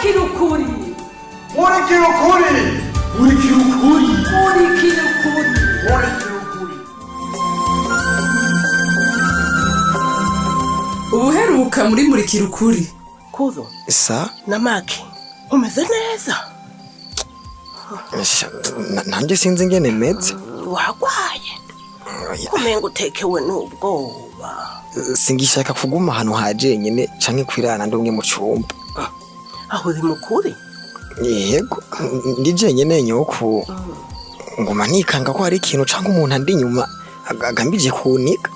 Murikira ukuri. Murikira ukuri. Murikira ukuri. Murikira ukuri. Murikira ukuri. Ubuheruka muri Murikira ukuri. Kuzo Sa namaki umeze neza? Nanjye sinzi ingene meze. Wagwaye? Umenga utekewe n'ubwoba. Singishaka kuguma ahantu ha jenyene canke kwirana ndi umwe mu cumba. Aho uri mukuri? Yego, ndi jenyene nyoku. Nguma nikanga ko hari ikintu canke umuntu andi inyuma agambije kunika.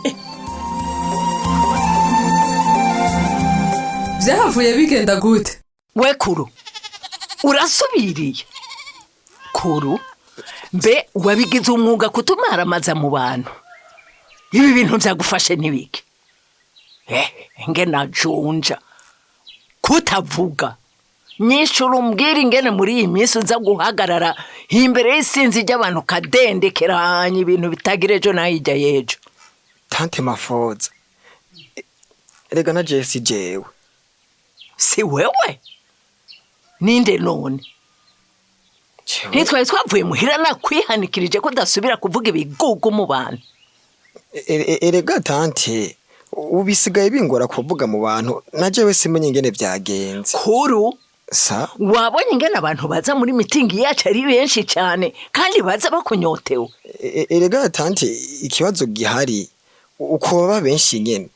Vyahavuye bigenda gute? We kuru, urasubiriye kuru, mbe wabigize umwuga kutumaramaza mu bantu? Ibi bintu byagufashe n'ibiki? Nge najunja kutavuga nyishura, umbwira ingene muri iyi minsi uza guhagarara imbere y'isinzi ry'abantu ukadendekeranya ibintu bitagira ejo n'ahijya y'ejo. Tante Mafoza. Erega na Jesi jewe. Si wewe? Ninde none? Jewe. Ntitwari twavuye muhira nakwihanikirije ko udasubira kuvuga ibigugu mu bantu? Erega tante, ubu bisigaye bingora kuvuga mu bantu, na jewe simenye ingene vyagenze. Kuru. Sa. Wabonye ingene abantu baza muri mitingi yacu ari benshi cyane kandi baza bakunyotewe? Erega tante, ikibazo gihari uko baba benshi nyene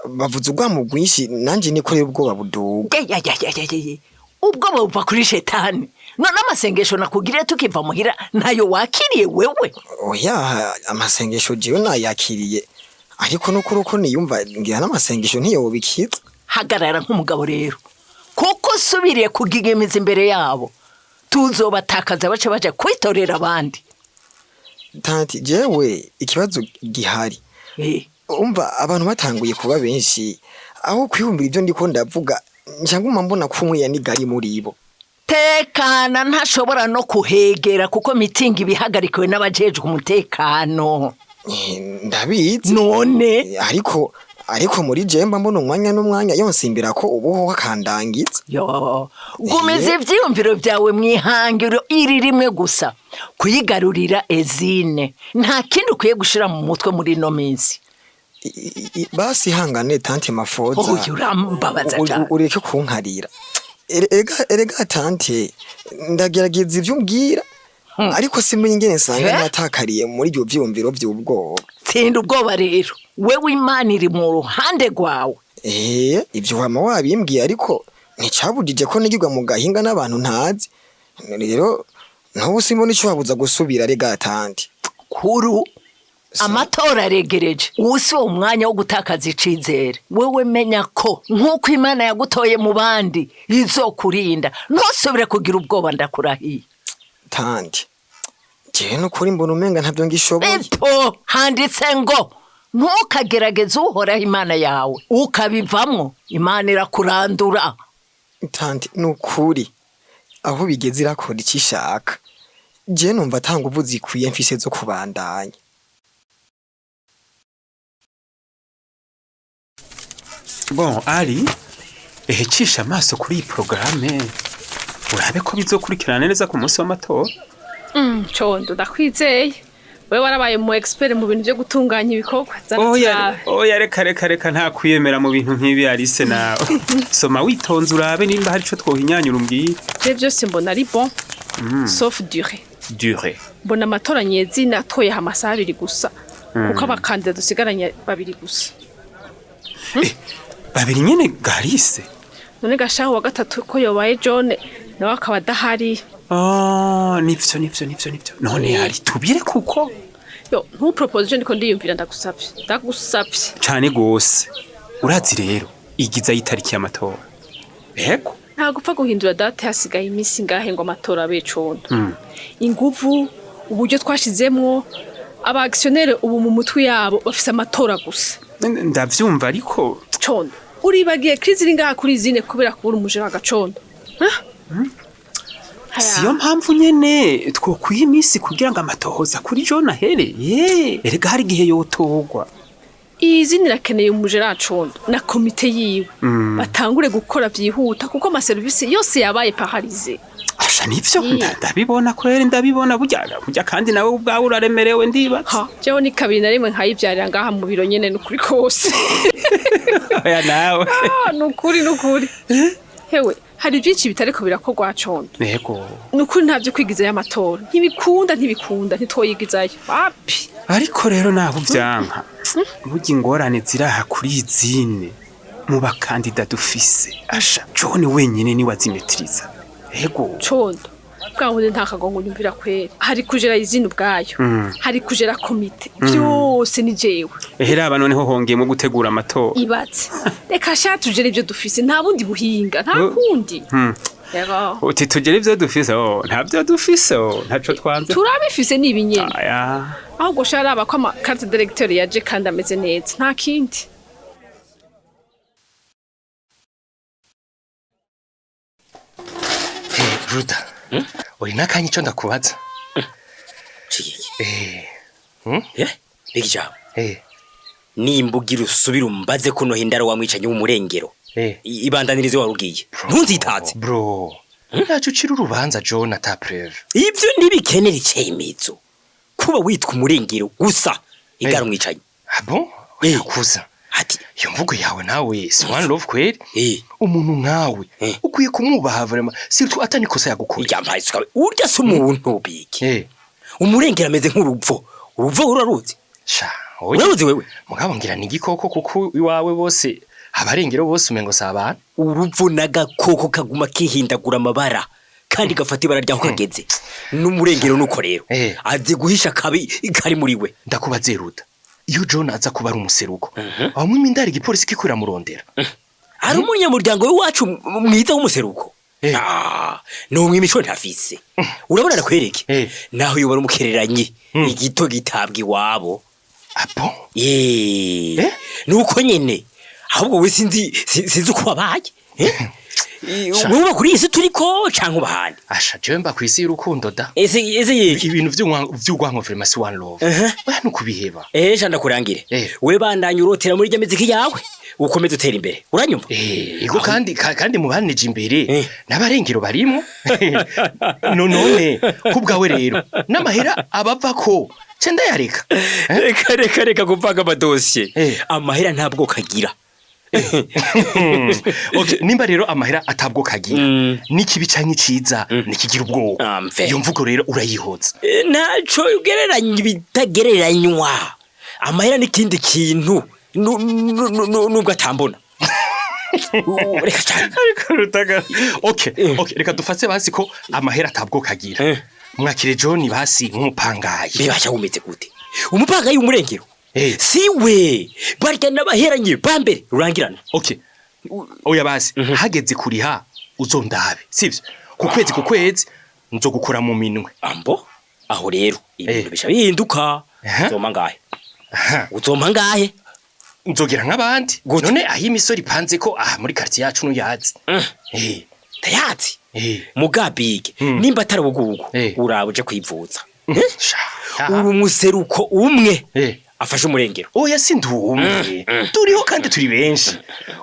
bavuze urwamo rwinshi, nanje niko rero ubwoba buduga. Yayayayayaya, ubwoba buva kuri shetani. None amasengesho nakugiriye tukiva muhira ntayo wakiriye wewe? Oya, amasengesho jewe nayakiriye, ariko nukuri uko niyumva ngira n'amasengesho ntiyobikiza. Hagarara nk'umugabo rero, kuko usubiriye kugigimiza imbere yabo tuzobatakaza bace baja kwitorera abandi. Tante, jewe ikibazo gihari, umva abantu batanguye kuba benshi, aho kwihumbira ibyo ndiko ndavuga nca nguma mbona ko umwe yanigari muri bo. Tekana, ntashobora no kuhegera kuko mitingi ibihagarikiwe n'abajejwe umutekano. Ndabizi. None? Ariko muri jewe mba mbona umwanya n'umwanya yonsimbira ko ubuho akandangiza. Yo, gumiza ivyiyumviro vyawe mw'ihangiro iri rimwe gusa, kuyigarurira ezine. Nta kindi ukwiye gushira mu mutwe muri ino minsi. Basi ihangane tante Mafoza. Oya, urambabaza cane. Ureke kunkarira. Erega tante, ndagerageza ivyo umbwira, ariko simenye ingene nsanga natakariye muri ibyo vyiyumviro vy'ubwoba. Tsinda ubwoba rero wewe, Imana iri mu ruhande rwawe. Ivyo wama wabimbwiye, ariko nticabujije ko nigirwa mu gahinga n'abantu ntazi. Rero ntubu simbona ico wabuza gusubira rega tante. Kuru, amatora aregereje, ubu si wo mwanya wo gutakaza icizere. Wewe menya ko nk'uko Imana yagutoye mu bandi izokurinda. Ntusubire kugira ubwoba, ndakurahiye. Tante, jewe nukuri mbona umenga ntavyo ngishoboye. Eto handitse ngo ntukagerageze Uhoraho Imana yawe, ukabivamwo Imana irakurandura. Tante, nukuri aho bigeze irakora icyo ishaka. Jewe numva ata nguvu zikwiye mfise zo kubandanya. Bon, Ali, ehe cisha amaso kuri iyi porogaramu urabe ko bizokurikirana neza ku munsi w'amatora. Condo, ndakwizeye, wewe warabaye mu expert mu bintu byo gutunganya ibikorwa. Zana Oya. turabe. Oya, reka reka reka, nta kwiyemera mu bintu nk'ibi, Alice. Nawe soma witonze urabe nimba hari ico twohinyanyura umbwire. Je byose mbona ari bon sauf durée. Durée? Mbona amatora nyezina atoyeho amasaha 2 gusa, kuko abakandida dusigaranye babiri gusa. Babiri nyene Garise? None gashaho wa gatatu ko yobaye John nawe akaba adahari? Ah, nivyo nivyo nivyo nivyo. None hari tubire kuko Yo, ntupropose je ndiko ndiyumvira, ndagusavye, ndagusavye. Cane gose. Urazi rero igiza y'itariki y'amatora, ego. Nta gupfa guhindura date hasigaye iminsi ngahe ngo amatora abe, Condo. Inguvu, uburyo twashizemwo, aba actionnaire ubu mu mutwe yabo bafise amatora gusa. Ndavyumva ariko Condo, uribagiye crise iri ngaha kuri zine kubera kubura umuje wa gacondo? Siyo mpamvu nyene twokwiha iminsi kugira ngo amatohoza kuri John ahere. Ye, erega hari igihe yotorwa. Iyi zina irakeneye umujera Condo na komite yiwe. Batangure gukora vyihuta kuko amaserivisi yose yabaye paralysé. Asha nivyo, ndabibona kweri, ndabibona burya burya, kandi nawe ubwawe uraremerewe ndibaza. Ha, jewe ni kabiri na rimwe nkayivyarira ngaha mu biro nyene, nukuri kose. Oya nawe. Ah, nukuri nukuri. Hewe, hari byinshi bitariko birakorwa, Condo. Yego. Nukuri ntavyo kwigizayo amatora. Ntibikunda, ntibikunda, ntitwoyigizayo. Wapi? Ariko rero naho vyanka, burya ingorane ziraha kuri izine mu bakandida dufise, asha John wenyine niwe azimetiriza. Yego. Condo, bwa bundi nta kagongo nyumvira kweri. Hari kujera izina ubwayo. Hari kujera komite. Byose ni jewe. Ehe, raba noneho hongeyemo gutegura amatora. Ibatse. Reka sha tujere ivyo dufise, nta bundi buhinga, nta kundi. Yego. Uti tugere ivyo dufise? Oh, ntabyo dufise, oh, ntaco twanze. Turabifise, ni ibinyene. Aya. Ahubwo sha raba ko ama carte d'électeur yaje kandi ameze neza. Nta kindi. Ruda, uri n'akanya icyo ndakubaza? Cigiki? Eh, Eh? Big Jam. eh, Nimba ugira usubire umbaze kuno hindaro wa mwicanyi w'umurengero. eh. Ibandanirize warugiye. Ntunzitaze. Bro, ntacyo ucira urubanza John ata preuve. Ibyo ntibikenera icemezo. Kuba witwa umurengero gusa igara umwicanyi. Ah bon? Eh. Kuza. Ati Iyo mvugo yawe nawe si one love kweri? eh Umuntu nkawe Eh. ukwiye kumwubaha vraiment, surtout atani kosa yagukoreye. Iryambaye isuka. Urya si umuntu, biki. Eh, Umurengero ameze nk'urupvo. Urupvo uraruzi? Sha, oya. Uraruzi wewe? Mugabo ngira ni igikoko kuko iwawe bose abarengero bose umengo si abantu. Urupfu n'agakoko kaguma kihindagura amabara kandi gafata ibara ryaho kageze. N'umurengero nuko rero. Eh. Azi guhisha kabi kari muri we. Ndakubaze Ruda. Iyo John aza kuba ari umuseruko, aho mwimindari igipolisi kikwira murondera. Ari umunyamuryango w'iwacu mwiza w'umuseruko. Eh. Ah, ni umwimico ntafise. Urabona nakwereke. Eh. Naho yobara umukereranyi Mm. igito gitabwa iwabo. Ah bon? Eh. Eh? Nuko nyene. Ahubwo we sinzi sinzi uko wabaye. Eh? Sha. Wowe uba kuri iyi si turiko canke uba ahandi? Asha jewe mba kwisi y'urukundo da. Ese yiki? Ibintu vy'urwanko vraiment si one love. Uh-huh. Oya, nukubiheba. Eh, sha ndakurangire. Eh. We bandanye urotera muri rya miziki yawe, ukomeze utera imbere. Uranyumva? Eh, ego kandi kandi mubanije imbere Eh. n'abarengero barimo. No none kubwawe rero n'amahera abava ko ce ndayareka. Reka reka reka kuvanga amadosiye. Eh. Amahera ntabwo kagira. Okay, nimba rero amahera atabwo kagira, n'ikibi canke iciza nikigira ubwoko. Ah, mve. Iyo mvugo rero urayihoza. Eh, ntaco ugereranya ibitagereranywa. Amahera n'ikindi kintu nubwo atambona. Reka cyane. Ariko Rutaga, okay, okay, reka dufate basi ko amahera atabwo kagira. Eh. Mwakire John basi nk'umupangayi. Bibasha wumeze gute? Umupangayi w'umurengero? Eh. Siwe barya n'abaheranye ba mbere rurangirana. Okay. Oya basi, hageze kuriha uzondabe, sivyo? Ku kwezi ku kwezi nzogukora mu minwe. Ambo aho rero ibintu Eh. bisha bihinduka. Aha. Uzompa ngahe? Aha. Uzompa ngahe? Nzogira nk'abandi. Gute? None aho imisoro ipanze ko aha muri quartier yacu nuyazi. Mm. Eh, Ndayazi. eh. Mugabige Mm. nimba atari ubugugu, Eh. uraba uje kwivuza. Sha. Uri umuseruko umwe Eh. afashe umurengero. Oya si ndumwe. Turiho kandi turi benshi.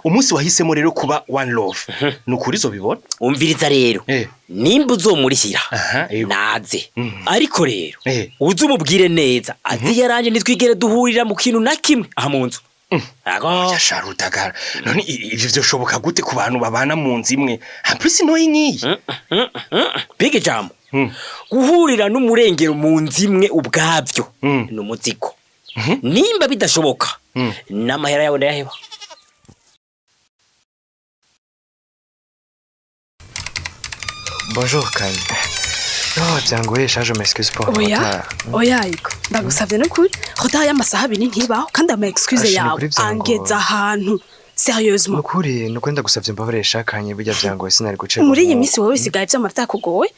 Umunsi wahisemo rero kuba one love. Nukuri uzobibona? Umviriza rero. Eh. Nimba uzomurihira Aha, yego. naze. Mhm. Ariko rero Eh. uze umubwire neza azi yaranje, ntitwigere duhurira mu kintu na kimwe aha mu nzu. Ago. Oya sha Rutagara. None ivyo vyoshoboka gute ku bantu babana mu nzu imwe? En plus ntoyi nkiyi. Big Jam. Mm. Guhurira n'umurengero mu nzu imwe ubwabyo Mm. ni umuzigo. Nimba bidashoboka, Mm. n'amahera yawe ndayaheba. Bonjour, Kanye. Oh, byangoye sha, je m'excuse pour le Oya, retard. oya ariko ndagusavye n'ukuri, retard y'amasaha 2 ntibaho, kandi ama excuse Asha, ni yawe ukuri byangoye. angeza ahantu, sérieusement. Nukuri, nukuri ndagusavye mbabarire sha Kanye, burya byangoye sinari gucegwa. Muri iyi minsi wowe bisigaye vyama vyakugoye,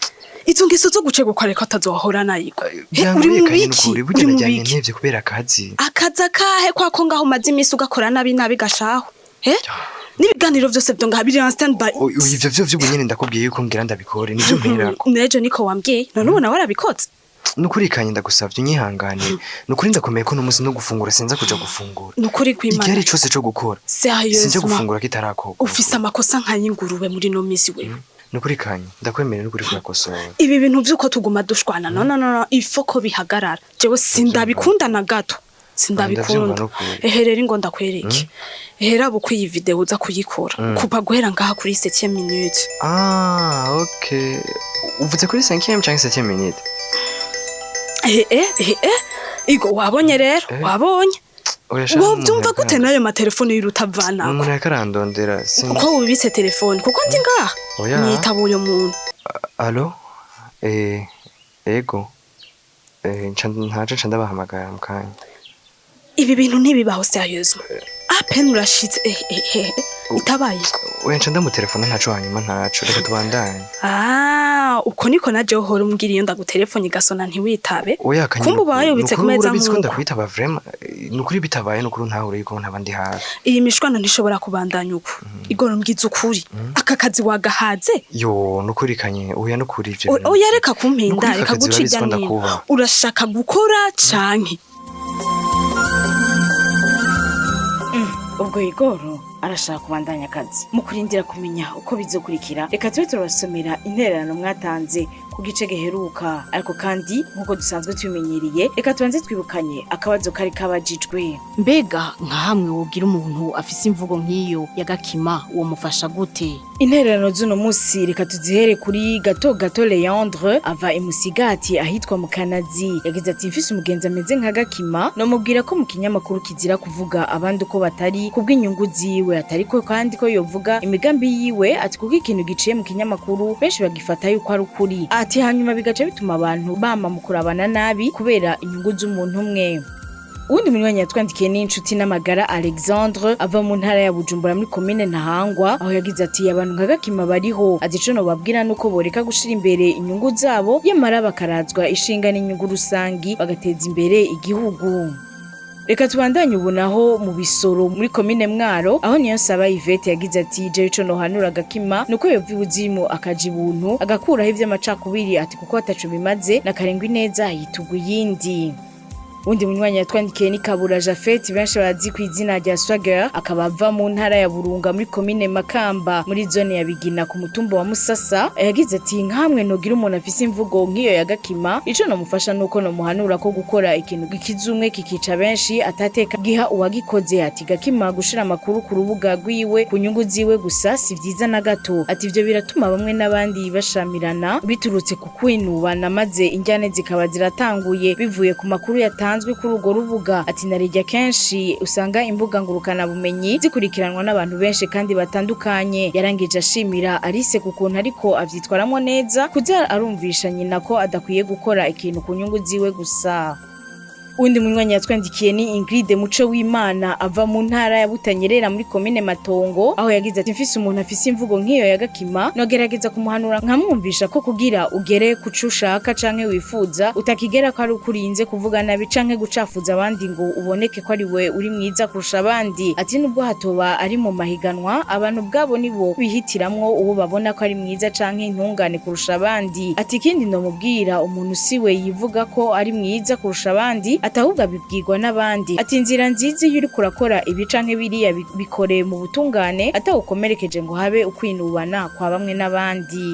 izo ngeso zo gucegwa reka atazohora nayiko. Uri Byangoye mu Kanye, biki? nukuri burya Uri mu najyanye biki? ntevye kubera akazi. Akazi akahe kwako ngaho umaze iminsi ugakora nabi nabi gashaho? He? N'ibiganiro vyose vyo ngaha biri on stand by. Oya, ivyo vyo vy'ubu nyene ndakubwiye yuko ngira ndabikore, nivyo mperako. Nejo niko wambwiye, none ubona warabikoze. Nukuri kanye ndagusavye unyihanganire. Nukuri ndakomeye ko n'umunsi no gufungura sinza kuja gufungura. Nukuri kw'Imana. Igihari cose co gukora. Sinja Sérieusement. gufungura kitarakorwa. Ufise amakosa nk'ay'ingurube muri no misi wewe. Nukuri kanye ndakwemera nukuri kurakosora. Ibi bintu vy'uko tuguma dushwana, no no no no, il faut ko bihagarara. Jewe sindabikunda na gato. Ndavyumva Sindabikunda. nukuri. Ehe rero ngo ndakwereke. Ehe raba uko iyi video uza kuyikora. Kuva guhera ngaha kuri 7e minute. Ah, ok. Uvuze kuri 5e canke 7e minute? Ehe eh ehe eh. Igo wabonye rero, wabonye. Oya sha. Wovyumva gute nayo matelefone y'urutavanako? Umuntu yakarandondera sin. Kuko wubitse telefone, kuko ndi ngaha. Oya. Nitaba uyo muntu. Allo? Ego. Nca ntaje nca ndabahamagara mu kanya. Ibi bintu ntibibaho sérieusement. À peine urashitse eh eh eh itabaye. Oya nca ndamutelefona ntaco hanyuma ntaco reka tubandanye. Ah, uko niko naje uhora umbwira iyo ndagutelefone igasona ntiwitabe. Oya kanye. Kumbe ubaye ubitse ku meza urabizi ko nk'uko. ndakwitaba vraiment. Nukuri bitabaye nukuri ntahure yuko ntaba ndi hafi. Iyi mishwano ntishobora kubandanya uko. Igoro mbwiza ukuri. Aka kazi wagahaze? Yo nukuri kanye oya nukuri ivyo. Oya reka kumpinda, Nukuri reka aka kazi guca urabizi irya ko nino. ndakubaha. Urashaka gukora canke? Ubwo Igoro arashaka kubandanya akazi. Mu kurindira kumenya uko bizokurikira, reka tube turabasomera intererano mwatanze ku gice giheruka. Ariko kandi nk'uko dusanzwe tubimenyereye, reka tubanze twibukanye akabazo kari kabajijwe. Mbega nka hamwe wogira umuntu afise imvugo nk'iyo ya Gakima, uwo mufasha gute? Intererano z'uno munsi reka tuzihere kuri Gato Gato Leandre ava imusigati ahitwa mu Kanazi. Yagize ati: mfise umugenzi ameze nka Gakima, nomubwira ko mu kinyamakuru kizira kuvuga abandi uko batari kubw'inyungu ziwe, atari ko kandi ko yovuga imigambi yiwe, ati kuko ikintu giciye mu kinyamakuru benshi bagifata yuko ari ukuri, ati hanyuma bigaca bituma abantu bama mu kurabana nabi kubera inyungu z'umuntu umwe. Uwundi munywanyi yatwandikiye ni inshuti n'amagara Alexandre ava mu ntara ya Bujumbura muri komine Ntahangwa, aho yagize ati: abantu nka Gakima bariho, ati ico nobabwira nuko boreka gushira imbere inyungu zabo, yamara bakarazwa ishinga n'inyungu rusangi bagateza imbere igihugu. Reka tubandanye ubu naho mu Bisoro muri komine Mwaro, aho niyo saba Yvette yagize ati: jewe ico nohanura Gakima nuko yova ibuzimu akaja ibuntu, agakuraho ivy'amacakubiri, ati kuko ataco bimaze nakarengwa ineza yitugwa iyindi. Undi munywanyi yatwandikiye ni Kabura Jafet benshi bazi ku izina rya Swagger, akaba ava mu ntara ya Burunga muri komine Makamba muri zone ya Bigina ku mutumba wa Musasa. Yagize ati: nkamwe nogira umuntu afise imvugo nk'iyo ya Gakima, ico nomufasha nuko nomuhanura ko gukora ikintu gikiza umwe kikica benshi atateka giha uwagikoze. Ati Gakima gushira amakuru ku rubuga rwiwe ku nyungu ziwe gusa si vyiza na gato, ati ivyo biratuma bamwe n'abandi bashamirana biturutse ku kwinubana, maze injyane zikaba ziratanguye bivuye ku makuru yatanzwe kuri urwo rubuga. Ati narirya kenshi usanga imbuga ngurukana bumenyi zikurikiranwa n'abantu benshi kandi batandukanye. Yarangije ashimira Alice ku kuntu ariko avyitwaramo neza, kuza arumvisha nyina ko adakwiye gukora ikintu ku nyungu ziwe gusa. Undi munywanyi yatwandikiye ni Ingrid Muco w'Imana ava mu ntara ya Butanyerera muri komine Matongo, aho yagize ati: mfise umuntu afise imvugo nk'iyo ya Gakima, nogerageza kumuhanura nkamwumvisha ko kugira ugere ku co ushaka canke wifuza utakigera ko ari ukurinze kuvuga nabi canke gucafuza abandi ngo uboneke ko ari we uri mwiza kurusha abandi. Ati nubwo hatoba ari mu mahiganwa, abantu ubwabo nibo bihitiramwo uwo babona ko ari mwiza canke intungane kurusha abandi. Ati ikindi nomubwira, umuntu siwe yivuga ko ari mwiza kurusha abandi, atahubwo abibwirwa n'abandi. Ati inzira nziza iyo uriko urakora ibi canke biriya bikore mu butungane atawukomerekeje ngo habe ukwinubana kwa bamwe n'abandi.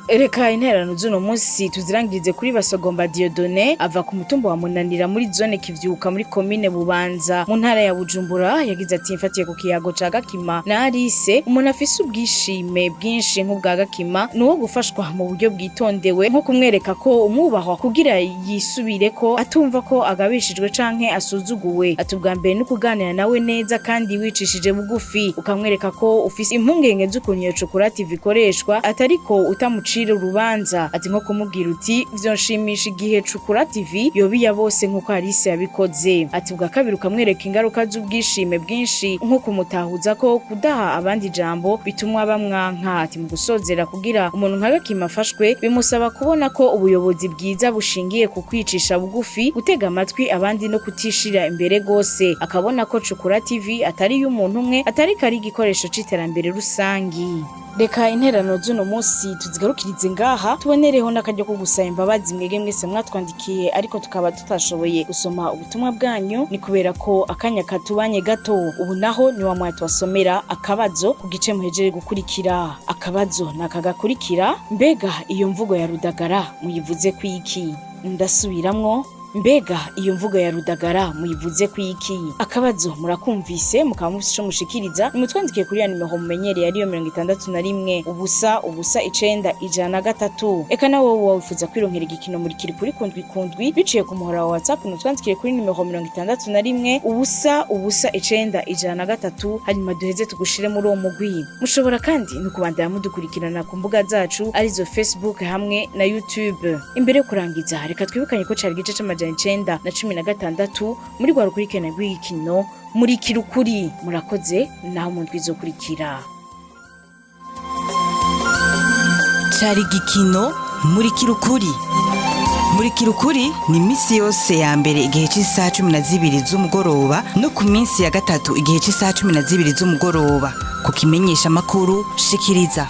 Reka intererano z'uno munsi tuzirangirize kuri Basogomba Dieudonné ava ku mutumba wa Munanira muri zone Kivyuka muri komine Bubanza mu ntara ya Bujumbura. Yagize ati: mfatiye ku kiyago ca Gakima na Alice, umuntu afise ubwishime bwinshi nk'ubwa Gakima ni uwo gufashwa mu buryo bwitondewe, nko kumwereka ko umwubahwa kugira yisubire ko atumva ko agabishijwe canke asuzuguwe. Ati ubwa mbere ni ukuganira nawe neza kandi wicishije bugufi, ukamwereka ko ufise impungenge z'ukuntu iyo chocolate ikoreshwa, atariko utamucira urubanza. Ati nko kumubwira uti: vyonshimisha igihe Cukura TV yoba iya bose nk'uko Alice yabikoze. Ati ubwa kabiri ukamwereka ingaruka z'ubwishime bwinshi, nko kumutahuza ko kudaha abandi ijambo bituma bamwanka. Ati mu gusozera, kugira umuntu nka Gakima afashwe bimusaba kubona ko ubuyobozi bwiza bushingiye ku kwicisha bugufi, gutega amatwi abandi no kutishira imbere gose, akabona ko Cukura TV atari iy'umuntu umwe, atari kari igikoresho c'iterambere rusangi. Reka interano z'uno munsi tuzigarukirize ngaha, tubonereho n'akaryo ko gusaba imbabazi mwege mwese mwatwandikiye ariko tukaba tutashoboye gusoma ubutumwa bwanyu, ni kubera ko akanya katubanye gato. Ubu naho ni wa mwanya tubasomera akabazo ku gice muhejeje gukurikira. Akabazo ni aka gakurikira: mbega iyo mvugo ya Rudagara muyivuze kwiki? Ndasubiramwo, mbega iyo mvugo ya Rudagara muyivuze kwiki? Akabazo murakumvise, mukaba mufise ico mushikiriza, nimutwandikiye kuri ya nimero mumenyereye, ariyo 61 0 0 9 103. Eka nawe wowe wifuza kwironkera igikino Murikira Ukuri kundwi kundwi biciye ku muhora wa WhatsApp, nutwandikire kuri nimero 61 0 0 9 103, hanyuma duheze tugushire muri uwo mugwi. Mushobora kandi no kubandanya mudukurikirana ku mbuga zacu, arizo Facebook hamwe na YouTube. Imbere yo kurangiza, reka twibukanye ko cari igice c'916 muri rwa rukurikirane rw'igikino Murikira Ukuri. Murakoze, naho mu ndwi izokurikira. Cari igikino Murikira Ukuri. Murikira Ukuri ni iminsi yose ya mbere igihe cy'isaha 12 z'umugoroba no ku minsi ya gatatu igihe cy'isaha 12 z'umugoroba ku kimenyesha amakuru shikiriza.